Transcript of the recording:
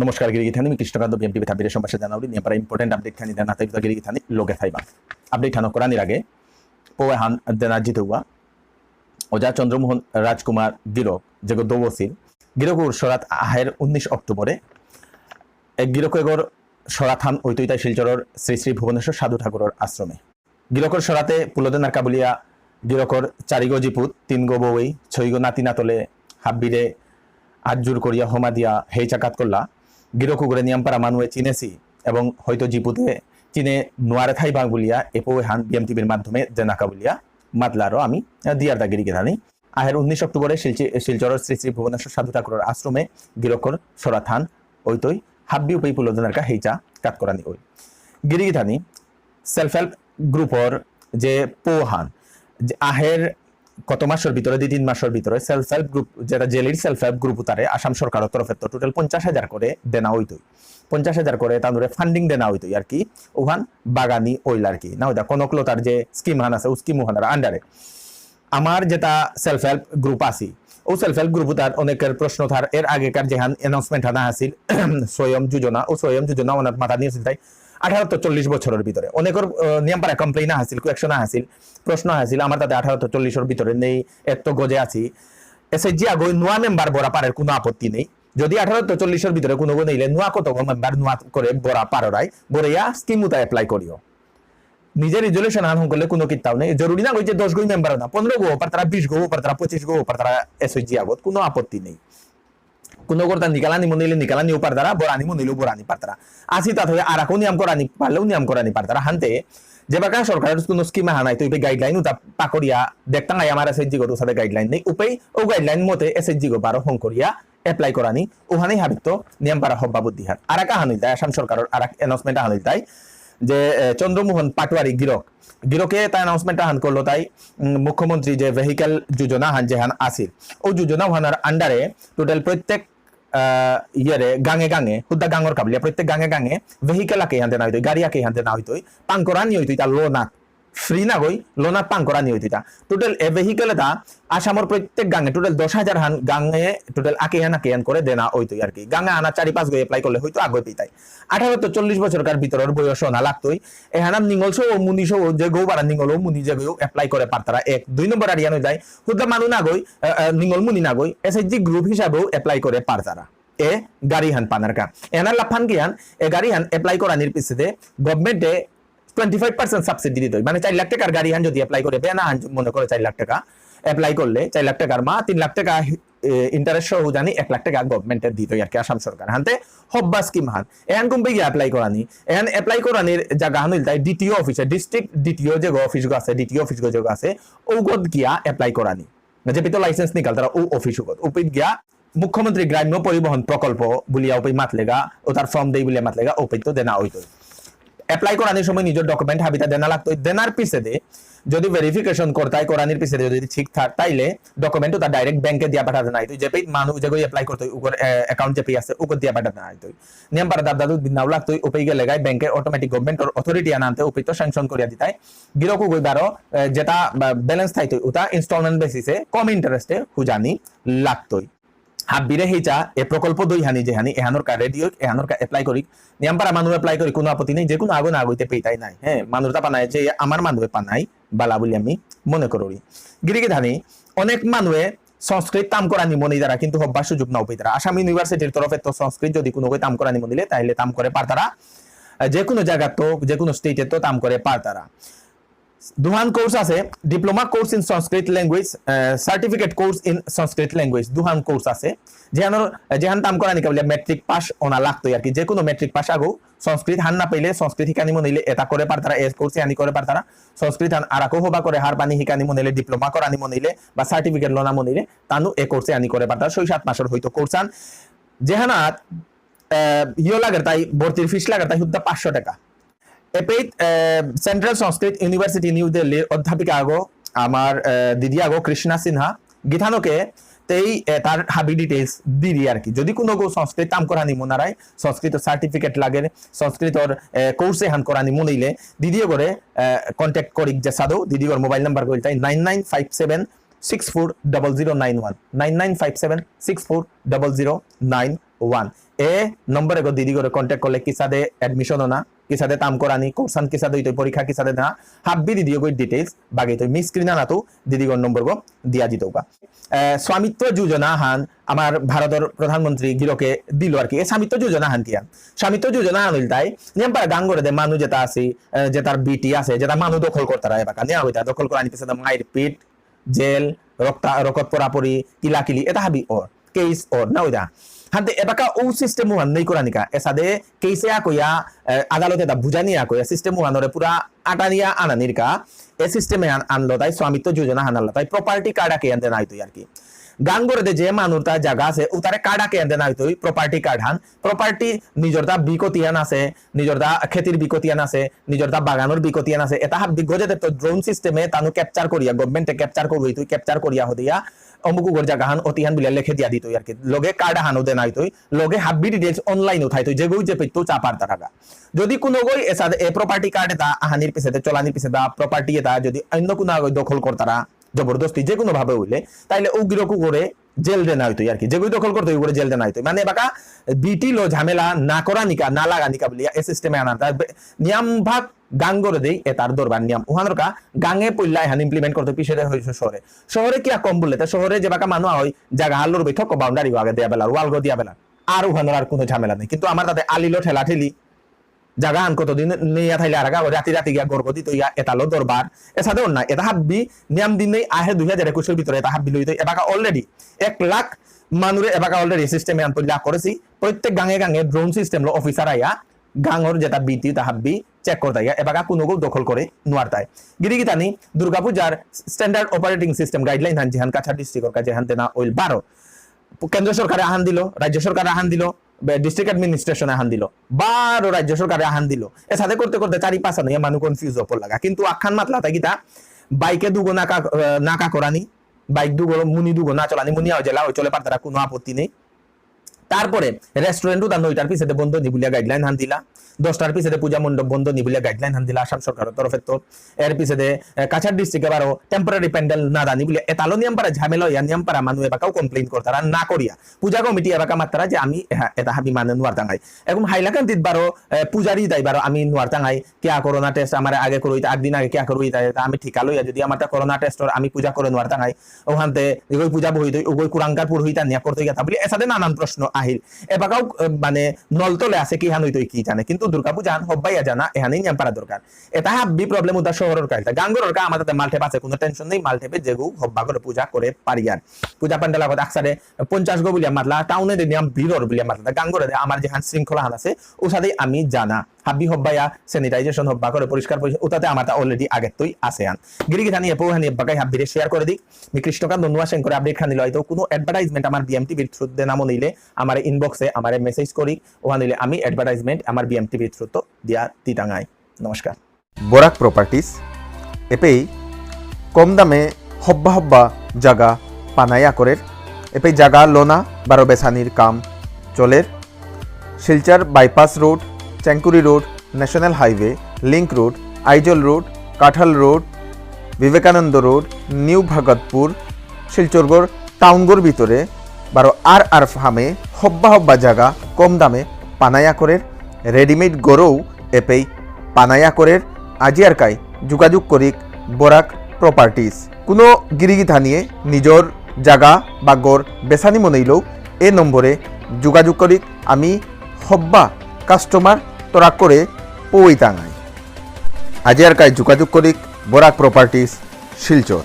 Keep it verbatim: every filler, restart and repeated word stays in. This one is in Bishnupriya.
নমস্কার, গিরি গিথানি, মি কৃষ্ণকান্ত, বিএমটিভি থাপিরে সম্ভাষা জানাউরি। নিয়াম পারা important update খানি দেনা তাই গিরি গিথানি লগে থাইবা। Update হান করানির আগে, পৌ এহান দেনা জিতুয়া। ওজা চন্দ্রমোহন রাজকুমার গিরক, যেগো দৌ আছিল। গিরকর সরাত আহের উনিশ অক্টোবরে। এক গিরক এগর সরাত হান ঐতই তাই শিলচরর শ্রী শ্রী ভুবনেশ্বর সাধু ঠাকুরর আশ্রমে। গিরকর সরাতে পুলদেনার কাবুলিয়া গিরকর চারিগো জিপুত, তিনগো বউই, ছয়গো নাতি নাতলে হাব্বিরে আজুর করিয়া হোমা দিয়া হেইচা কাত করলা। গিরক উগরে নিয়াম পারা মানুয়ে চিনেসি এবং হয়তো জিপুতে চিনে নোয়ারে থাইবা বুলিয়া এপৌ এহান বিএমটিভির মাধ্যমে দেনা কাবুলিয়া মাতলারও আমি, আহ, দিয়ার দা গিরি গিথানি। আহের উনিশ অক্টোবরে শিলচি-, শিলচরর শ্রী শ্রী ভুবনেশ্বর সাধু ঠাকুরর আশ্রমে গিরকর সরাত হান ঐতই হাব্বি উপেই পুলদেনার কা হেইচা কাত করানি ঐ। গিরি গিথানি self help groupর যে পৌ হান, যে আহের কত মাসর ভিতরে, দুই তিন মাসর ভিতরে self help group, যেটা জেলির self help group উতারে আসাম সরকারর তরফে তো total পঞ্চাশ হাজার করে দেনা ঐতই। পঞ্চাশ হাজার করে তানুরে funding দেনা ঐতই আর কি। ওহান বাগানি ঐল আর কি। না ওইটা কনকলতার যে scheme হান আছে, ও scheme ওহানর under-এ। আমার যেটা self help group আছি, ও self help group তার অনেকের প্রশ্ন থার, এর আগেকার যেহান announcement হানা আছিল, স্বয়ং যোজনা, ও স্বয়ং যোজনা ওনার মাথা নিয়ে আছিল তাই আঠারো তো চল্লিশ বছরের ভিতরে। অনেকের, আহ, নিয়াম পারা complain আছিল, question আছিল, প্রশ্ন আছিল, আমার তাতে আঠারো তো চল্লিশের ভিতরে নেই, এত গজে আছি। এসএইচজি আগই নোয়া মেম্বার বরা পারের কোনো আপত্তি নেই। যদি আঠারো তো চল্লিশের ভিতরে কোনো গো নেইলে নোয়া কত গো মেম্বার নোয়া করে বরা পাররাই, বরেয়া scheme উতা apply করিও। নিজে resolution আন হঙকরলে কোনো কিত্তাও নেই। জরুরি না কইছে দশ গই মেম্বার না, পনেরো গো পারতারা, বিশ গো পারতারা, পঁচিশ গো পারতারা, এসএইচজি আগত কোনো আপত্তি নেই। কোনো করতা নিকালানি মনিলে নিকালানিও পারতারা, বরানি মনিলেও বরানি পারতারা। আসি তা হয়ে আর এখন নিয়ম করানি পারলেও নিয়ম করানি পারতারা। হানতে যে বাকা সরকারর কোনো scheme আহানাই তো উপে guideline উতা পাকরিয়া দেখতাম আই আমার এসএইচজি গো তো সাথে guideline নেই। উপেই ও guideline মতে এসএইচজি গো বারো হঙকরিয়া apply করানি, ওহানেই হাবিত নিয়ম পারা হব্বা বুদ্ধি হান। আর এক আহান হইতাই, আসাম সরকারর আর এক announcement আহান হইতাই যে, এ, চন্দ্রমোহন পাটোয়ারি গিরক, গিরকে তাই announcement আহান করলো তাই, উম, মুখ্যমন্ত্রী যে vehicle যোজনা হান যেহান আছিল, ও যোজনা হানার under-এ total প্রত্যেক, আহ, ইয়েরে গাঙে গাঙে, হুদ্দা গাঙর কাবলিয়া, প্রত্যেক গাঙে গাঙে vehicle আকে হান দেনা হইতই, গাড়ি আকে হান দেনা হইতই, পাংকরানি হইতই, তা লোনাত। Free না গই, লোনাত পাংকরানি হইতই তা। Total এ vehicle এটা আসামর প্রত্যেক গাঙে, total দশ হাজার হান গাঙে, total আকেহান আকেহান করে দেনা হইতই আর কি। গাঙে আনা চারি পাঁচ গই apply করলে হয়তো আগে পেতাই। আঠারো তো চল্লিশ বছরকার ভিতরের বয়স না লাগতই। এহানাত নিঙল সহ, মুনি সহ, যে গো বারা নিঙল ও মুনি যে গো apply করে পারতারা। এক, দুই নম্বর আরিয়ান হইতাই। হুদ্দা মানু না গই, আহ, আহ, নিঙল মুনি না গই, এসএইচজি group হিসাবেও apply করে পারতারা। এ গাড়ি হান পানার কা। এহানার লাফান কি হান, এ গাড়ি হান apply করানির পিছেদে government-এ twenty five percent subsidy দিতই। মানে চার লাখ টাকার গাড়ি হান যদি apply করে, বেনা হান মনে করে চার লাখ টাকা apply করলে, চার লাখ টাকার মা তিন লাখ টাকা, এ, interest সহ জানি এক লাখ টাকা government-এ দিতই আর কি আসাম সরকার। হানতে হব্বা scheme হান। এহান কুম্পে গিয়া apply করানি। এহান apply করানির জায়গা হান হইল তাই ডিটিও office-এ, district ডিটিও যে office গো আছে, ডিটিও office গো যে আছে, ওগত গিয়া apply করানি। না, যেপেই তো license নিকাল তারা ও office গো। উপেই গিয়া মুখ্যমন্ত্রী গ্রাম্য পরিবহন প্রকল্প বুলিয়া উপেই মাতলেগা, ও তার form দেই বুলিয়া মাতলেগা, উপেই তো দেনা হইতই। Apply করানির সময় নিজের document হাবিতা দেনা লাগতই। দেনার পিছেদে যদি verification করতাই, করানির পিছেদে যদি ঠিক থার, তাইলে document ও তার direct bank-এ দিয়া পাঠাতে নাই। তো যেপেই মানু যেগই apply করতই, উগর, এ, account যেপেই আছে, উগর দিয়া পাঠাতে নাই। তো নিয়ম পারা দাব দাদু দিন নাও লাগতই, উপেই গেলেগাই bank-এ automatic government-র authority আনানতে উপেই তো sanction করিয়া দিতাই। গিরক উগই বারো, এ, যেটা বা balance থাইতই, ওটা installment basis-এ কম interest-এ হুজানি লাগতই। হাব্বিরে হেইচা, এ প্রকল্প দই হানি যে হানি, এহানর কা ready হইক, এহানর কা apply করিক। নিয়াম পারা মানু apply করি, কোনো আপত্তি নেই, যে কোনো আগো না আগইতে পেইতাই নাই। হ্যাঁ, মানুর তা পানায় যে আমার মানুয়ে পানাই, বালা বুলি আমি মনে করি। গিরি গিথানি, অনেক মানুয়ে সংস্কৃত তাম করানি মনে দ্বারা কিন্তু হব্বা সুযোগ নাও পেইতারা। আসাম University-র তরফে তো সংস্কৃত যদি কোনো কই তাম করানি মনে দিলে, তাহলে তাম করে পারতারা। আহ, যে কোনো জায়গা তো, যে কোনো state-এ তো তাম করে পারতারা। দুহান course আছে, diploma course in Sanskrit language, ah, certificate course in Sanskrit language, দুহান course আছে। যেহানর, যেহান তাম করানি কা বুলে matric pass ওনা লাগতই আর কি। যে কোনো matric pass আগো সংস্কৃত হান না পেলে, সংস্কৃত হিকানি মনিলে এটা করে পারতারা, এ course হানি করে পারতারা। সংস্কৃত হান আরাকো হবা করে হার পানি হিকানি মনিলে, diploma করানি মনিলে বা certificate লোনা মনিলে, তানু এ course হানি করে পারতারা। ছয় সাত মাসর হয়তো course হান। যেহানাত, আহ, ইয়ো লাগের তাই, ভর্তির fees লাগের তাই হুদ্দা পাঁচশো টাকা। এপেইত, আহ, Central Sanskrit University New Delhi-র অধ্যাপিকা আগো, আমার, আহ, দিদি আগো কৃষ্ণা সিনহা, গিথানকে তেই, আহ, তার হাবি details দিদি আর কি। যদি কোনো গো সংস্কৃত তাম করানি মনারাই, সংস্কৃত certificate লাগে, সংস্কৃতর, আহ, course এহান করানি মনিলে, দিদি করে, আহ, contact করিক যে সাদো, দিদি ওর mobile number কইল তাই nine nine five seven six four double zero nine one, nine nine five seven six four double zero nine one। এ নম্বরে গো দিদিগরে contact করলে কিসাদে admission না, কিসাদে তাম করানি, কোর্সান কিসাদে হইতই, পরীক্ষা কিসাদে না, হাব্বি দিদিও গই details বাগেইতই। মি screen আনাতু দিদিগর নম্বর গো দিয়া দিতৌকা। এ, স্বামিত্ব যোজনা হান আমার ভারতর প্রধানমন্ত্রী গিরকে দিল আর কি। এ স্বামিত্ব যোজনা হান কি হান? স্বামিত্ব যোজনা হান হইল তাই, নিয়াম পারা গাঙ্গরে দে মানু যেটা আছি, এ, যেটার বিটি আছে, যেটা মানু দখল করতারা এবাকা, নিয়া হইতা দখল করানি পিছে মাইর পিট, জেল, রক্তা-, রকত পরাপরি, কিলাকিলি, এটা হাবি অর, case অর, না ওইটা। হাতে এবাকা ও system ওহান নেই করানিকা, এসাদে case এ আকইয়া, এ, আদালতে দা বুঝানি আকইয়া, system ওহানরে পুরা আটানিয়া আনানিরকা, এ system এ আন-, আনলো তাই, স্বামিত্ব যোজনা হানালো তাই, property card আকে আনতে নাই তো আর কি। গাঙ্গরে দে যে মানুরতা জায়গা আছে, উতারে card আকে আনতে নাই তো, property card হান, property নিজরতা বিকতিহান আছে, নিজরতা খেতির বিকতিহান আছে, নিজরতা বাগানর বিকতিহান আছে, এটা হাব্বি গজেতে তো drone system এ তানু capture করিয়া, government এ capture করবই তুই, capture করিয়া হদিয়া, অমুক উগর জায়গা হান, অতিহান বুলিয়া লেখে দিয়া দিতই আর কি। লগে card হানও দেনা হইতই, লগে হাব্বি details online ও থাইতই, যেগই যে পেতো চা পারতা থাকা। যদি কোনো গই এসাদে এ property card এটা আহানির পিছেতে, চলানির পিছেতে বা property এটা যদি অন্য কোনো আগই দখল করতারা, জবরদস্তি যে কোনো ভাবে হইলে, তাইলে ও গিরকু করে জেল দেনা হইতো আর কি, যেগুলো দখল করতো ওগুলো জেল দেনা হইতো। মানে বাকা বিটি লো ঝামেলা না করা নিকা, না লাগা নিকা বলিয়া এ system এ আনার। তার বে-, নিয়াম ভাগ গাঙ্গরে দেই, এ তার দরবার নিয়াম। ওহানর কা গাঙে পইলা এহান implement করতে পিছনে হয়েছে শহরে। শহরে কি আর কম বললে? তা শহরে যে বাকা মানু হয়, জায়গা হাল্লোর বৈঠক boundary আগে দিয়া বেলার, wall গো দিয়া বেলার। আর ওহানর আর কোনো ঝামেলা নেই। কিন্তু আমার তাতে আলিলো ঠেলা ঠেলি, জাগা আন কতদিন নেইয়া থাইলে আর গা রাতি রাতি গিয়া গর্গ দিত ইয়া এতালো দরবার। এসাদে অন্যায়, এটা হাব্বি নিয়ম দিন নেই আহে দুই হাজার একুশের ভিতরে এটা হাব্বি লইতে এবাকা already এক লাখ মানুরে এবাকা already system এ আনতে লা করেছি। প্রত্যেক গাঙে গাঙে drone system লো officer আইয়া গাঙর যেটা বিটি তা হাব্বি check করতে গিয়া এবাকা কোনো গো দখল করে নোয়ারতাই। গিরিগিতানি দুর্গাপূজার standard operating system guideline হান যেহান কাছাড় district র কাছে হান তেনা ওইল বারো। কেন্দ্র সরকারে আহান দিল, রাজ্য সরকারে আহান দিল, বে-, district administration আহান দিল, বারো রাজ্য সরকারে আহান দিল। এসাদে করতে করতে চারি পাঁচ আনো মানু confuse হয়ে লাগা। কিন্তু আখান মাতলা তাই কিতা, bike এ দুগো নাকা, আহ, নাকা করানি, bike দুগো, মুনি দুগো না চলানি, মুনি আও জেলা ওই চলে পারতারা কোনো আপত্তি নেই। তারপরে restaurant উদা নয়টার পিছেতে বন্ধ নি বুলিয়া guideline হান দিলা, দশটার পিছেতে পূজা মণ্ডপ বন্ধ নি বুলিয়া guideline হান দিলা আসাম সরকারের তরফে। তো এর পিছেতে, এ, কাছাড় district এ বারো temporary pandal না দানি বুলিয়া এতালো নিয়ম পারা ঝামেলা ইয়া নিয়ম পারা মানু এবাকাও complain করতারা না করিয়া। পূজা কমিটি এবাকা মাত্তারা যে আমি, হ্যাঁ, এটা আমি মানে নোয়ারতাঙাই। এখন হাইলাকান্দিত বারো, এ, পূজারি দাই বারো আমি নোয়ারতাঙাই। কিয়া করোনা test আমার আগে করইতা, একদিন আগে কিয়া করইতা, এটা আমি ঠিকা লইয়া যদি আমার তা করোনা test ওর আমি পূজা করে নোয়ারতাঙাই। ওখানতে এগোই পূজা বহিত, ওগোই কুরাঙ্কার পুরোহিতা নিয়া করতে গেতা বলে এসাদে নানান প্রশ্ন আহিল। এবাকাও, এ, মানে নলতলে আছে কি হান হইতো কি জানে, কিন্তু দুর্গা পূজা হান হব্বাইয়া জানা এহানি নিয়ম পারা দরকার। এটা হাব্বি problem উদা শহরের কাইলতা। গাঙ্গরর কা আমাদের মালঠেপ আছে, কোনো tension নেই, মালঠেপে যেগু হব্বা করে পূজা করে পারিয়ার। পূজা প্যান্ডেল আগত আকসারে পঞ্চাশ গো বুলিয়া মাতলা, টাউনে দে নিয়াম ভিড়র বুলিয়া মাতলা। গাঙ্গরে দে আমার যেহান শৃঙ্খলা হান আছে, ওসাদেই আমি জানা। হাব্বি হব্বাইয়া, sanitization হব্বা করে, পরিষ্কার পরিচ্ছন্ন, ওটাতে আমার তা already আগের তুই আছে আন। গিরি গিথানি এপো হানি এব্বাকাই হাব্বিরে share করে দিক। মি কৃষ্ণকান্ত নুয়া সেন করে update খানি লইতো, কোনো advertisement আমার বিএমটিভির through দে নাম নিলে, আমার inbox এ আমার message করি, ওহান নিলে আমি advertisement আমার বিএমটিভির through তো দিয়া দিতাঙাই। নমস্কার। বরাক প্রপার্টিজ এপেই কম দামে হব্বা হব্বা জাগা পানায়া করের। এপেই জাগা লোনা বারো বেসানির কাম চলের। Silchar bypass road, Chengkuri road, national highway, link road, Aizawl road, Kathal road, Vivekananda road, new Bhagatpur, শিলচরগর টাউনগর ভিতরে বারো আর আর ফার্মে হব্বা হব্বা জাগা কম দামে পানায়া করের। রেডিমেড গরৌ এপেই পানায়া করের। আজি আর কাই যোগাযোগ করিক বরাক প্রপার্টিজ। কোনো গিরিগিথানিয়ে নিজর জাগা বা গর বেসানি মনেইলেও এ নম্বরে যোগাযোগ করিক। আমি হব্বা কাস্টমার তরাক করে পৌইতাঙাই। আজি আর কাই যোগাযোগ করিক বরাক প্রপার্টিজ, শিলচর।